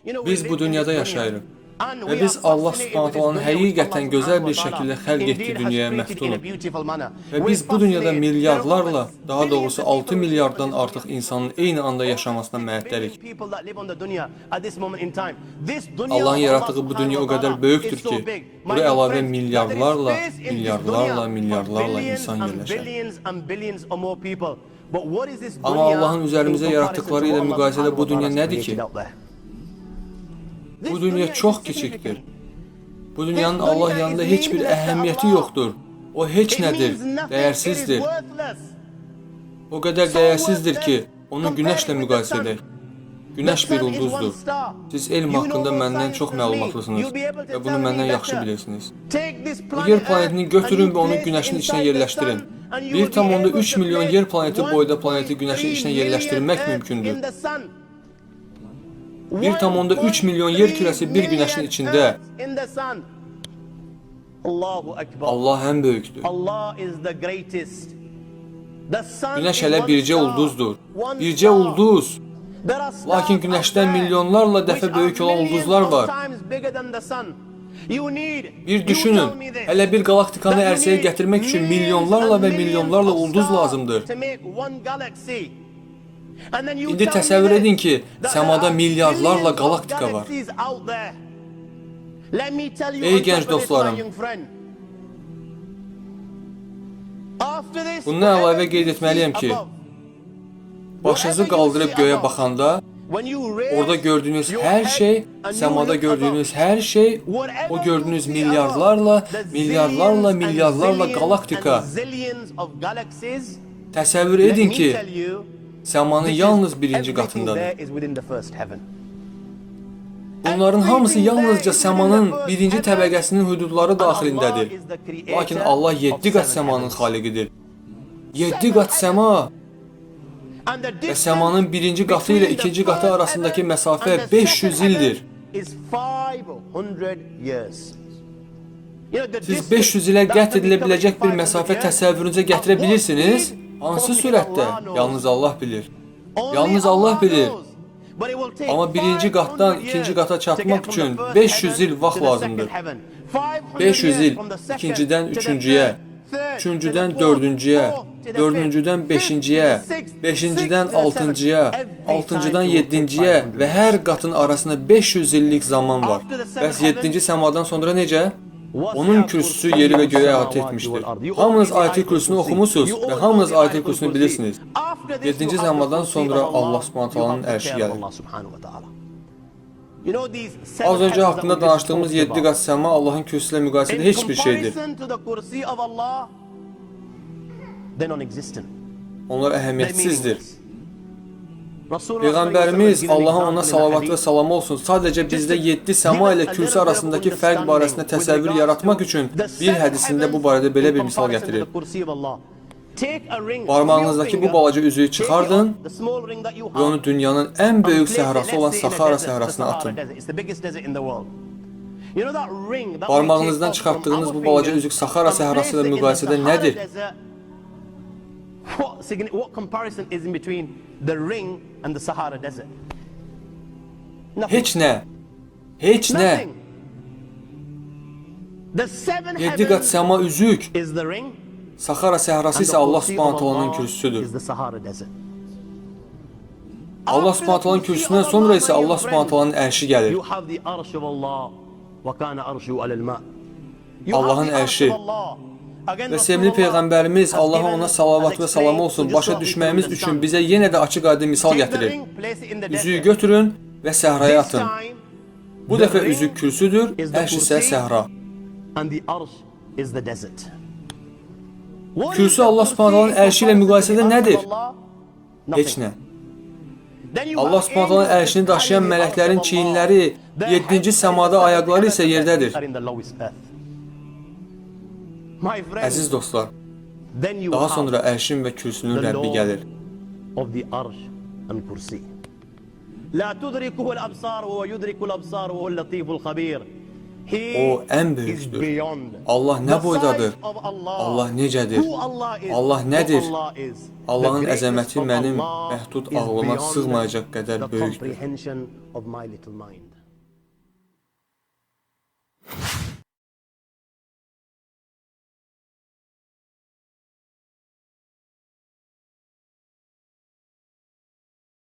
Biz bu dünyada yaşayırıq və biz Allah Subhanahu taalanın həqiqətən gözəl bir şəkildə xəlq etdiyi dünyaya məftunuq. Və biz bu dünyada milyardlarla, daha doğrusu 6 milyarddan artıq insanın eyni anda yaşamasına məəttərik. Allahın yaratdığı bu dünya o qədər böyükdür ki, bura əlavə milyardlarla, milyardlarla, milyardlarla insan yerləşər. Amma Allahın üzərimizə yaratdıqları ilə müqayisədə bu dünya nədir ki? Bu dünya çox kiçikdir. Bu dünyanın Allah yanında heç bir əhəmiyyəti yoxdur. O heç nədir, dəyərsizdir. O qədər dəyərsizdir ki, onu günəşlə müqayisə edək. Günəş bir ulduzdur. Siz elm haqqında məndən çox məlumatlısınız və bunu məndən yaxşı bilirsiniz. Bu yer planetini götürün və onu günəşin içinə yerləşdirin. 1,3 milyon yer planeti boyda planeti günəşin içinə yerləşdirmək mümkündür. 1,3 milyon yer kürəsi bir günəşin içində. Allah ən böyükdür. Günəş hələ bircə ulduzdur. Bircə ulduz. Lakin günəşdən milyonlarla dəfə böyük olan ulduzlar var. Bir düşünün, hələ bir qalaktikanı ərsəyə gətirmək üçün milyonlarla və milyonlarla ulduz lazımdır. İndi təsəvvür edin ki, səmada milyardlarla qalaktika var. Ey gənc dostlarım, bundan əlavə qeyd etməliyəm ki, başınızı qaldırıb göyə baxanda, orada gördüyünüz hər şey, səmada gördüyünüz hər şey, o gördüyünüz milyardlarla, milyardlarla, milyardlarla qalaktika. Təsəvvür edin ki, səmanın yalnız birinci qatındadır. Bunların hamısı yalnızca səmanın birinci təbəqəsinin hüdudları daxilindədir. Lakin Allah 7 qat səmanın xaliqidir. 7 qat səma və səmanın birinci qatı ilə ikinci qatı arasındakı məsafə 500 ildir. Siz 500 ilə qət edilə biləcək bir məsafə təsəvvürünüzə gətirə bilirsiniz? Hansı sürətdə? Yalnız Allah bilir. Yalnız Allah bilir. Amma birinci qatdan ikinci qata çatmaq üçün 500 il vaxt lazımdır. 500 il ikincidən üçüncüyə, üçüncüdən dördüncüyə, dördüncüdən beşinciyə, beşincidən altıncıya, altıncıdan yeddinciyə və hər qatın arasında 500 illik zaman var. Bəs yeddinci səmadan sonra necə? Onun kürsüsü yeri və göyə əhatə etmişdir. Hamınız Ayət-i Kürsünü oxumusunuz və hamınız Ayət-i Kürsünü bilirsiniz. 7-ci səmadan sonra Allah Subhanahu taalanın ərşi gəlir. Az öncə haqqında danışdığımız 7 qat səma Allahın kürsüsü ilə müqayisədə heç bir şeydir. Onlar əhəmiyyətsizdir. Peyğəmbərimiz Allahın ona salavat və salamı olsun, sadəcə bizdə 7 səma ilə kürsü arasındakı fərq barəsində təsəvvür yaratmaq üçün bir hədisində bu barədə belə bir misal gətirir. Barmağınızdakı bu balaca üzüyü çıxardın və onu dünyanın ən böyük səhrası olan Sahara səhrasına atın. Barmağınızdan çıxartdığınız bu balaca üzük Sahara səhrası ilə müqayisədə nədir? What comparison is in between the ring and the Sahara Desert? Heç nə. Heç nə. 7 qat səma üzük. Sahara səhrası isə Allah Subhanahu taalanın kürsüsüdür. Allah Subhanahu taalanın kürsüsündən sonra isə Allah Subhanahu taalanın ərşi gəlir. Allahın ərşi. Və sevimli Peyğəmbərimiz Allahın ona salavat və salamı olsun başa düşməyimiz üçün bizə yenə də açıq-aydın misal gətirir. Üzüyü götürün və səhraya atın. Bu dəfə üzük kürsüdür, ərş isə səhra. Kürsü Allah Subhanahu taalanın ərşi ilə müqayisədə nədir? Heç nə. Allah Subhanahu taalanın ərşini daşıyan mələklərin çiyinləri 7-ci səmada, ayaqları isə yerdədir. Əziz dostlar, daha sonra ərşin və kürsünün Rəbbi gəlir. La tudrikuhu'l absar ve yudriku'l absar ve huve'l latiful khabir. O ən böyükdür. Allah nə boydadır? Allah necədir? Allah nədir? Allahın əzəməti mənim məhdud ağlıma sığmayacaq qədər böyükdür.